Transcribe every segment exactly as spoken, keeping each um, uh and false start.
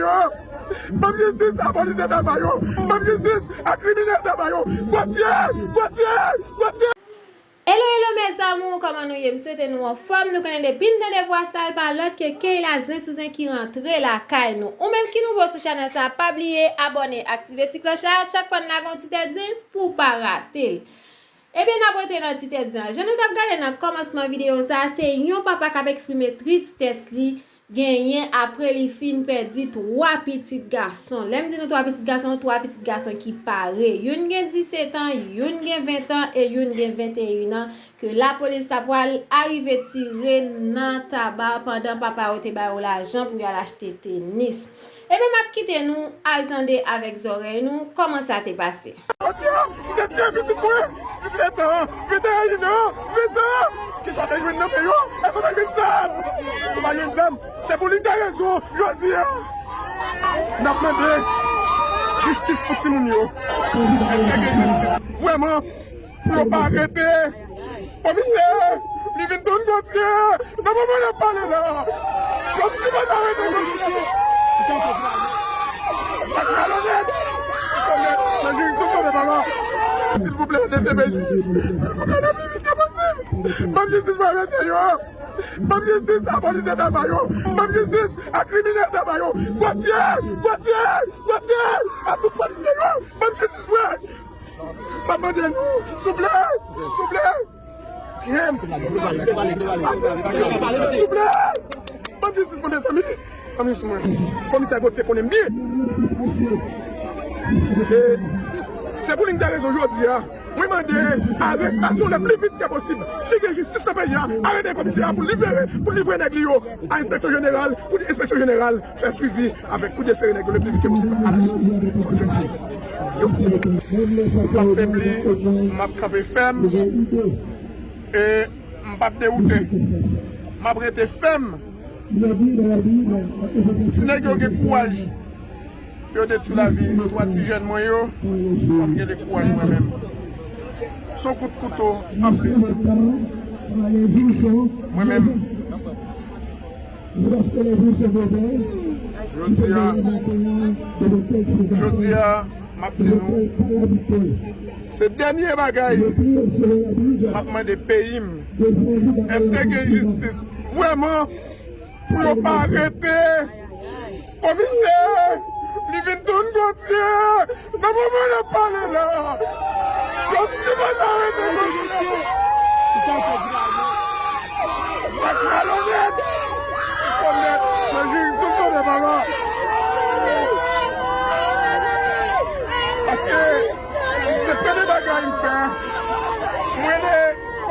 Ban m jistis a polisye Dèlma yo. Ban m jistis a kriminèl Dèlma yo. Gauthier! Gauthier! Gauthier! Hello, hello, mes amours, kòman nou ye? M swete nou anfòm. Nou konnen depi n tande vwa sa, l pa lòt ke Keyla Zen sou Zen ki rantre lakay nou. Ou menm ki nouvo sou chanèl sa, pa bliye abòne, aktive ti klòch la, chak fwa n lage yon ti tèt zen pou w pa rate l. Ebyen, n ap rete nan ti tèt zen an. Jan nou t ap gade nan kòmansman videyo sa, se yon papa k ap eksprime tristès li genyen apre li fin pèdi twa pitit gason. Lè m di nou twa pitit gason, twa pitit gason ki pare. Youn gen disèt an, youn gen ven an e youn gen venteyen an, ke lapolis ta pral arive tire nan Taba pandan papa yo te ba yo lajan pou y al achte tenis. Ebyen, m ap kite nou al tande avèk zòrèy nou kòman sa te pase. Jodi a, misye tiye pitit mwen, disèt an, venteyen an, ven an. Kisa w te jwenn nan men yo? Èske w te jwenn zam? Ou pa jwenn zam? Se pou li k gen rezon jodi a. N ap mande jistis pou timoun yo. Èske gen jistis vrèman pou yo pa arete Komisè, li vin tounen Gauthier nan moman n ap pale la. Yo sipoze arete Gauthier. Sa k malonèt, ki komèt nan jiridiksyon kote papa. Silvouplè, D C P J, silvouplè, le pli vit ke posib. Ban m jistis pou mesye yo. Ban m jistis a polisye Dèlma yo. Ban m jistis a kriminèl Dèlma yo. Gauthier, Gauthier, Gauthier, a tout polisye yo. Ban m jistis mwen. M ap mande nou, souple, souple. Kiyè m? Souple! Ban m jistis mwen, mezanmi. Ban m jistis mwen. Komisè Gauthier konnen m byen. E se pou li m te rezon jodi a. Mwen mande arestasyon le pli vit ke posib. Si gen jistis nan peyi a, arete komisè a pou libere, pou livre nèg li yo a enspeksyon jeneral, pou enspeksyon jeneral fè swivi avèk pou defere nèg yo le pli vit ke posib a la jistis. Fòk jwenn jistis piti yo. M p ap febli, m ap kanpe fèm, e m p ap dewoute. M ap rete fèm. Si nèg yo gen kouraj pou yo detwi lavi twa ti jèn mwen yo, fò m gen le kouraj mwen menm. Se yon kout kouto anplis. Mwen menm, jodi a, jodi a, m ap di nou, se dènye bagay m ap mande peyi m. Èske gen jistis vrèman pou yo pa arete komisè? Li vin tounen Gauthier nan moman n ap pale la. Yo sipoze arete Gauthier. Sa k malonèt, ki komèt nan jiridiksyon kote papa. Paske se pede bagay m fè. Mwen le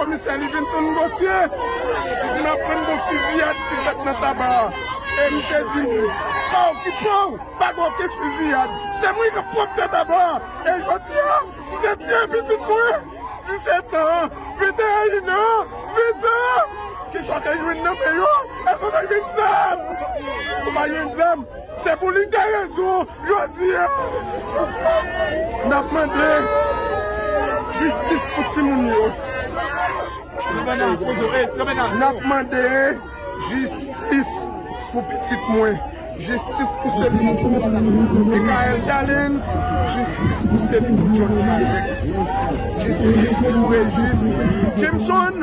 Komisè li vin tounen Gauthier, li di m aprann gon fiziyad ki fèt nan Taba a. E misye di m, pa okipe w, pa gen okenn fiziyad. Se mwen k ap pwòpte Taba a. E jodi a, misye tiye pitit mwen, disèt an, venteyen an, ven an. Kisa w te jwenn nan men yo? Èske w te jwenn zam? Ou pa jwenn zam? Se pou li gen rezon jodi a. N ap mande jistis pou timoun yo. N ap mande jistis pou pitit mwen. Jistis pou seli pou Michael Dalens. Jistis pou seli pou Johnny Alex. Jistis pou Regis Jameson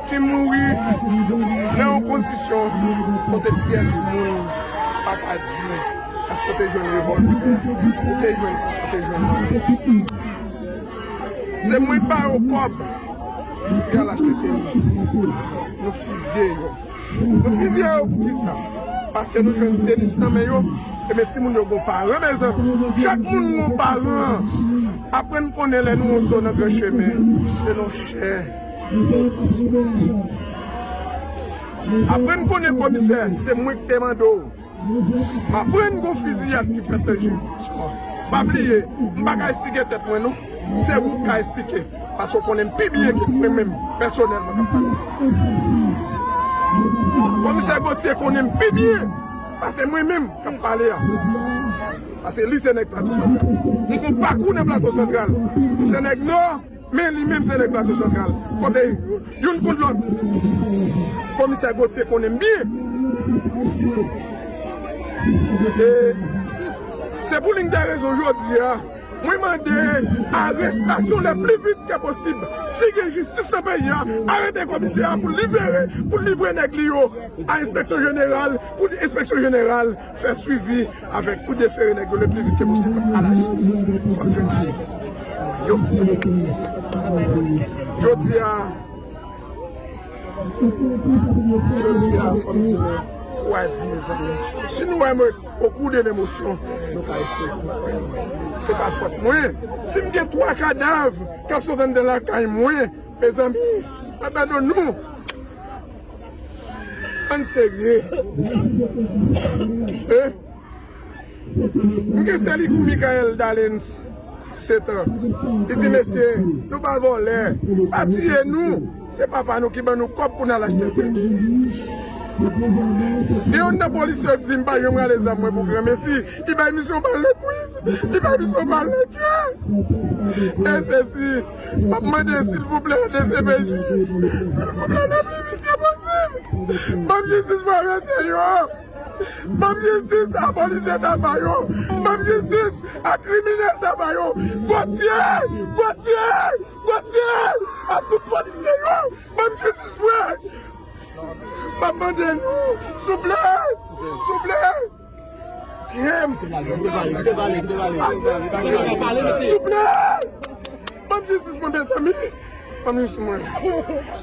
ki mouri nan yon kondisyon kote pyès moun pa ka di èske w te jwenn revòlvè, ou te jwenn kisa w te jwenn nan men. Se mwen k ba yo kòb pou y al achte tenis. Nou fizye yo. Nou fizye yo poukisa? Paske nou jwenn tenis nan men yo. Ebyen, timoun yo gon paran, mezanmi. Chak moun gon paran. Aprann konnen lè nou yon zòn nan gran chemen, se nan chè nou soti. Aprann konnen komisè, se mwen ki te mande w. M aprann gon fiziyad ki fèt nan jiridiksyon an. Pa bliye, m pa ka esplike tèt mwen non. Se ou k ka esplike. Paske w konnen m pi byen ke mwen menm, pèsonèlman k ap pale. Komisè Gauthier konnen m pi byen pase mwen menm k ap pale a. Paske li se nèg Plato Santral. M gon pakou nan Plato Santral. M se nèg Nò, men li menm se nèg Plato Santral. Kote youn konn lòt. Komisè Gauthier konnen m byen. E se pou li m te rezon jodi a. Mwen mande arestasyon le pli vit ke posib. Si gen jistis nan peyi a, arete komisè a pou libere, pou livre nèg li yo a enspeksyon jeneral, pou enspeksyon jeneral fè swivi avèk, pou defere nèg yo le pli vit ke posib a la jistis. Fò n jwenn jistis piti yo. Jodi a, Jodi a, fò m di nou, w a di, mezanmi. Si nou wè mwen au cours de l'émotion, nou ka eseye konprann mwen. Se pa fòt mwen. Si m gen twa kadav k ap sot anndan lakay mwen, mezanmi, abandonn nou. Ann serye. Eh? M gen sè li kou Michael Dalens, disèt an. Li di, "Mesye, nou pa vòlè, pa tiye nou. Se papa nou ki ban nou kòb pou n al achte pèmis." Gen youn nan polisye yo ki di, "M pa janm rale zam mwen pou granmesi." Li bay misye yon bal nan kwis, li bay misye yon bal nan kè. E sesi, m ap mande, silvouplè, D C P J, silvouplè, le pli vit ke posib. Ban m jistis pou mesye yo. Ban m jistis a polisye taba yo. Ban m jistis a kriminèl taba yo. Gotye! Gotye! Gotye! A tout polisye yo. Ban m jistis pou yo. M ap mande nou, souple, souple. Kite l ale, kite l ale, kite l ale. Souple. Ban m jistis mwen, mezanmi. Ban m jistis mwen.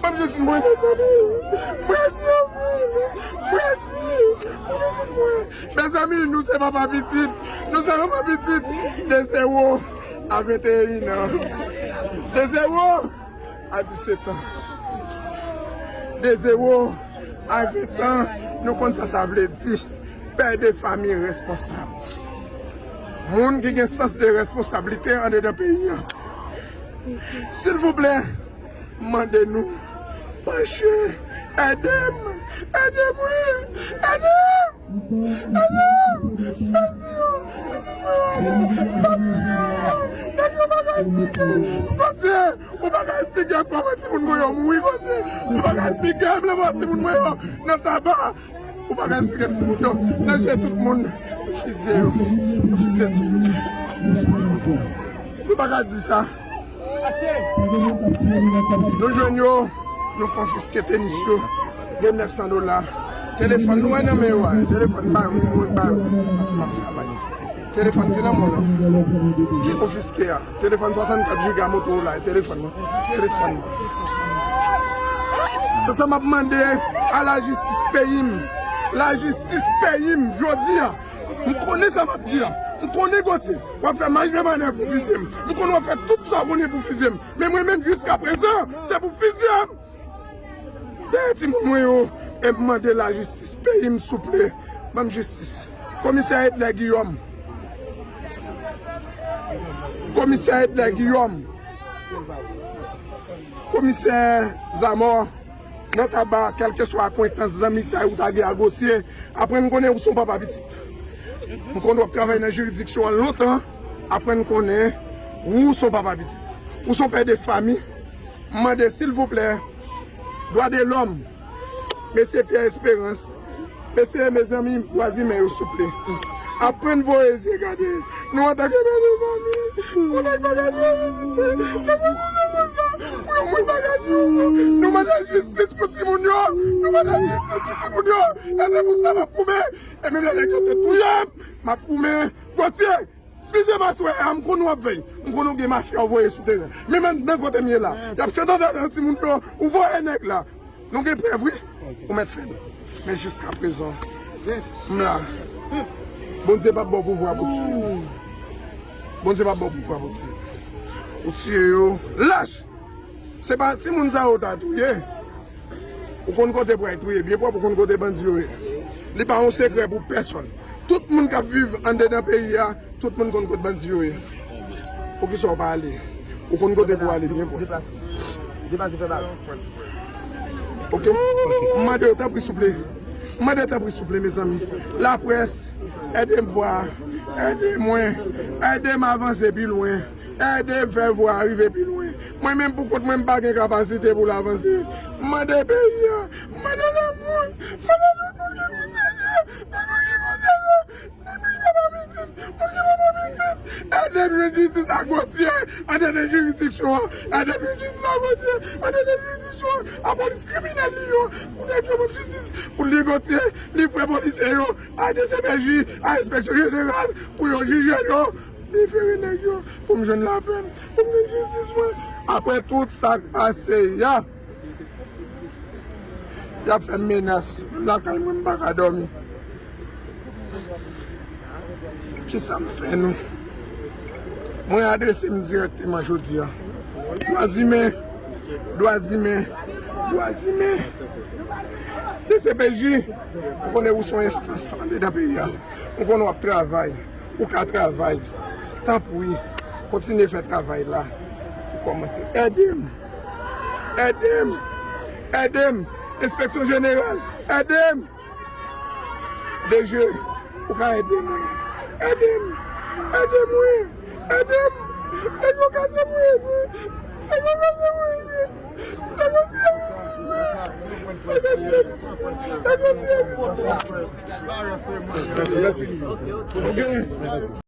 Ban m jistis mwen, mezanmi. Mwen di anpil. Mwen di. Ban m jistis mwen. Mezanmi, nou se papa pitit. Nou se manman pitit. De zewo a venteyen an. De zewo a disèt an. De zewo a ven an, nou konn sa sa vle di. Pè de fanmi responsab. Moun ki gen sans de responsablite andedan peyi a. Silvouplè, m mande nou, panche, ede m, ede m, wi, ede m, ede m, ede m, ede m, nèg yo pa ka esplike, Bondye, ou pa ka esplike m kòman timoun mwen yo mouri, Bondye, ou pa ka esplike m lè timoun mwen yo nan taba. Ou pa ka esplike m timoun yo. Nan je tout moun, nou fizye yo. Nou fizye timoun yo. Nou pa ka di sa. Nou jwenn yo, nou konfiske tenis yo. Gen nèf san dola. Telefòn nou wè nan men yo a. Telefòn ba yo, nou ba yo. Paske m ap travay. Telefòn ki nan men w lan, ki konfiske a. Telefòn swasannkat jiga Motorola, e telefòn mwen. Telefòn mwen. Se sa m ap mande a lajistis peyi m. Lajistis peyi m, jodi a. M konnen sa m ap di a. M konnen Gotye, w ap fè maj de manèv pou fizye m. M konnen w ap fè tout sa w konnen pou fizye m. Men mwen menm, jiska prezan, se pou fizye m. Dèyè timoun mwen yo, e m mande lajistis peyi m, souple, ban m jistis. Komisè Edler Guillaume. Komisè Edler Guillaume. Komisè Zamò, nan taba, kèlkeswa akwentans, zanmitay ou ta gen a Gotye, aprann konnen ou se yon papa pitit. M konnen w ap travay nan jiridiksyon an lontan, aprann konnen ou se yon papa pitit. Ou se yon pè de fanmi. M mande, silvouplè, dwa de lòm, mesye Pierre Espérance, mesye, mezanmi, dwa imen yo, souple. Aprann voye zye gade. Nou antanke pè de fanmi, yon nèg pa ka di yon moun pa ka di yon moun. Nou mande jistis pou timoun yo. Nou mande jistis pou timoun yo. E se pou sa m ap goumen. E menm lè nèg yo te touye m, m ap goumen. Gotye, fizye m aswè a, m konn w ap vèy. M konn ou gen mafya w voye sou teren. Men men, men kote m ye la. Y ap chante avèk timoun yo, ou voye nèg la. Nou gen prèv, wi. Ou mèt fè l. Men jiska prezan, m la. Bondye p ap ba w pouvwa pou tiye. Bondye p ap ba w pouvwa pou tiye. Ou tiye yo lach. Se pa timoun sa yo ta touye. Ou konn kote pou al touye byen pwòp, ou konn kote bandi yo ye. Li pa yon sekrè pou pèsonn. Tout moun k ap viv andedan peyi a, tout moun konn kote bandi yo ye. Poukisa w pa ale? Ou konn kote pou ale byen pwòp. Oke? M mande yo tanpri souple. M mande tanpri souple, mezanmi. Laprès, ede m vwa. Ede mwen. Ede m avanse pi lwen. Ede m fè vwa a rive pi lwen. Mwen menm pou kont mwen, m pa gen kapasite pou l avanse. M mande peyi a, m mande lèmonn, m mande tout moun ki konsène, tout moun ki konsène. Moun ki pa bon pitit, ede m jwenn jistis a Gòtyè, anndan jiridiksyon an, ede m jwenn jistis a Gòtyè, anndan jiridiksyon an, a polis kriminèl li yo, pou nèg yo ban m jistis, pou li Gòtyè, li frè polisye yo, a D C P J, a enspeksyon jeneral, pou yo jije yo, libere nèg yo, pou m jwenn lapè m, pou m jwenn jistis mwen. Apre tout sa k pase a, y ap fè m menas. Menm lakay mwen, m pa ka dòmi. Kisa m fè nou? Mwen adrese m dirèkteman jodi a. Dwa imen, dwa imen, dwa imen. D C P J, ou konnen ou se yon enstans andedan peyi a. Ou konnen w ap travay. Ou ka travay. Tanpri, kontinye fè travay la. Ou kòmanse. Ede m. Ede m. Ede m. Enspeksyon jeneral, ede m. D G, ou ka ede mwen. Ede m. Ede mwen. Ede m. Nèg yo kase mwen. Nèg yo kase mwen. Nèg yo tiye mwen. Nèg yo tiye mwen. Nèg yo tiye mwen. Mèsi, mèsi. Ok.